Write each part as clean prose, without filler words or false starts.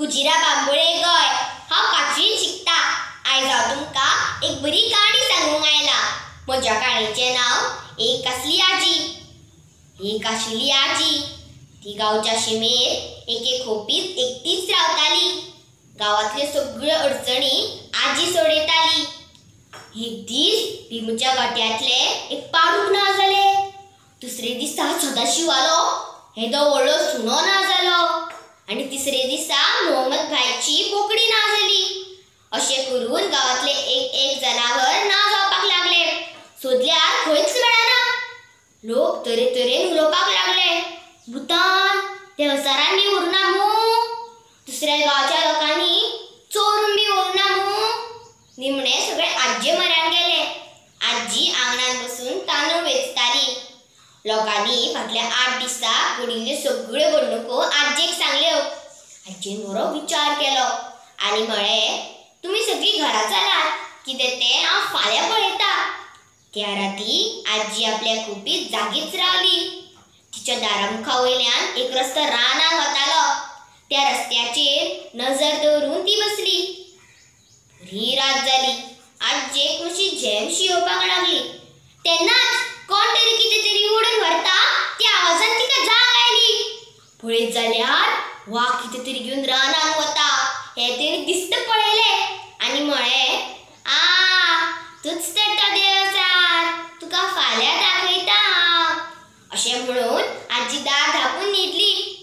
कुजिरा बांबोळे गोंय. हांव पांचवीन शिकता. आयज हांव तुमकां एक बरी काणी सांगूंक आयला. म्हज्या काणयेचें नांव एक आसली आजी. एक आशिल्ली आजी. ती गांवच्या शिमेर एके खोपींत एकटीच रावताली. गांवांतल्यो सगळ्यो अडचणी आजी सोडयताली. एक दीस भीमूच्या गोट्यांतलें एक पाडूक ना जालें. दुसरे दिसा सदाशिवालो येदो व्हडलो सुणो ना जालो आनी तिसरे दिसा मोहम्मद भाईची बोकडी ना जाली. अशें करून गांवांतले एक एक जनावर ना जावपाक लागले. सोदल्यार खंयच मेळना. लोक तरेतरेन उलोवपाक लागले. भुतान देवचारान बी व्हरूना मू, दुसऱ्या गांवच्या लोकांनी चोरून बी व्हरूना मू. निमणे सगळे आज्जे म्हऱ्यान गेले. आजी आंगणान बसून तांदूळ वेंचताली. लोकांनी फाटल्या 8 दिसां घडिल्ल्यो सगळ्यो घडणुको आज्जेक सांगल्यो. आज्जेन बरो विचार केलो आनी म्हळें, तुमी सगळीं घरा चलात, कितें तें हांव फाल्यां पळयता. त्या राती आजी आपल्या खोपींत जागीच रावली. तिच्या दारा मुखा वयल्यान एक रस्तो रानांत वतालो. त्या रस्त्याचेर नजर दवरून ती बसली. बरी रात जाली. आज्जेक मातशी झेमशी येवपाक लागली. तेन्नाच कोण तरी कितें तरी ओडून व्हरता त्या आवाजान तिका जाग आयली. पळयत जाल्यार वाग कितें तरी घेवन रानांत वता हें तिणें दिस्त पळयलें आनी म्हळें, आ तूंच तर तो देवचार, तुका फाल्यां दाखयता हांव. अशें म्हणून आजी दार धांपून न्हिदली.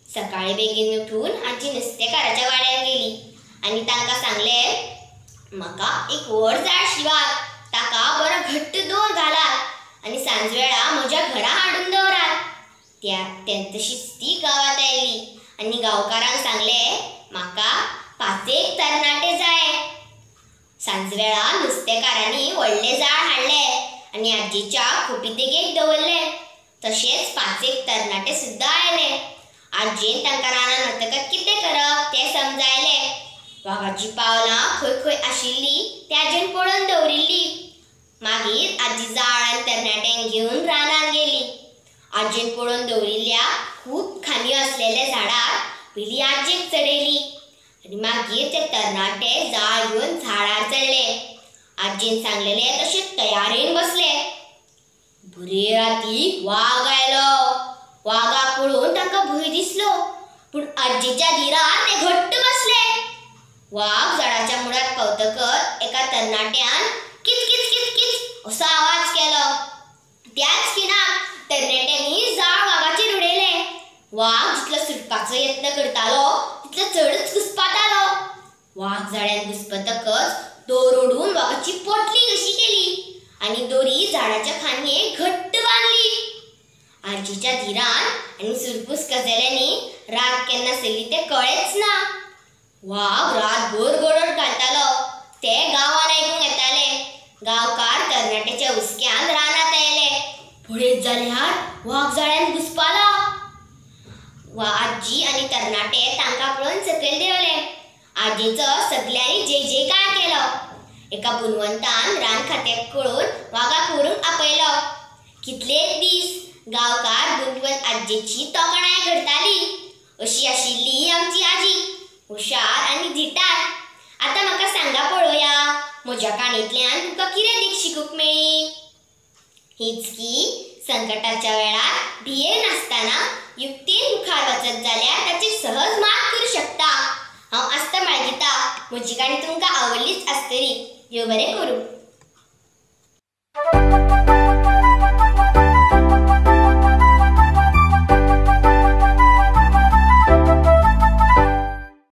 सकाळीं बेगीन उठून आजी नुस्तेकाराच्या वाड्यार गेली आनी तांकां सांगलें, म्हाका एक व्हड जाळ शिवात, ताका बरो घट्ट दोर घालात आनी सांजवेळा म्हज्या घरा हाडून दवरात. त्या तशीच ती गांवांत आयली आनी गांवकारांक सांगलें, म्हाका 5 तरणाटे जाय. सांजवेळा नुस्तेकारांनी व्हडलें जाळ हाडलें आनी आजीच्या खोपी देगेक दवरलें. तशेंच 5 तरणाटे सुद्दां आयले. आजयेन तांकां रानांत वतकच कितें करप तें समजायलें. वागाचीं पावलां खंय खंय आशिल्लीं तें आजयेन पळोवन दवरिल्लीं. मागीर आजी जाळ आनी तरणाट्यांक घेवन रानांत गेली. आजयेन पळोवन दवरिल्ल्या खूब खांदयो आसलेल्या झाडार पयलीं आजयेक चडयली आनी मागीर ते तरणाटे जाळ घेवन झाडार चडले. आजयेन सांगलेलें तशें तयारेन बसले. बरे राती वाग आयलो. वागाक पळोवन तांकां भंय दिसलो, पूण आजयेच्या धिरान ते घट्ट बसले. वाग झाडाच्या मुळांत पावतकच एका तरणाट्यान किच किच किच किच असो आवाज केलो. त्याच खिणाक तरणाट्यांनी जाळ वागाचेर उडयलें. वाग जितलो सुटपाचो यत्न करतालो तितलो चडच घुस्पतालो. वाग झाडान घुस्पतकच दोर ओडून वागाची पोटली कशी केली आनी दोरी झाडाच्या खांदयेक घट्ट बांदली. आजीच्या धिरान आनी सुरपूस गजाल्यांनी रात केन्ना सरली तें कळ्ळेंच ना. वाग रातभर गडगड घालतालो तें गांवान आयकूंक येतालें. गांवकार तरणाट्याच्या हुस्क्यान रानांत आयले. पळयत जाल्यार वाग जाळ्यान घुस्पालो. आजी आनी तरणाटे तांकां पळोवन सकयल देंवले. आजयेचो सगल्यांनी जय जयकार केलो. एका गुणवंतान रान खात्याक कळोवन वागाक व्हरूंक आपयलो. कितलेच दीस गांवकार गुणवंत आजयेची तोखणाय करताली. अशी आशिल्ली आमची आजी, हुशार आनी धिटार. आतां म्हाका सांगा पळोवया, म्हज्या काणयेंतल्यान तुमकां कितें देख शिकूंक मेळ्ळी? हीच की संकटाच्या वेळार भियेनासतना युक्तीन मुखार वचत जाल्यार ताची सहज मात करूं शकता. हांव आस्ता बाळगिता म्हजी काणी तुमकां आवडलीच आसतली. देव बरें करूं.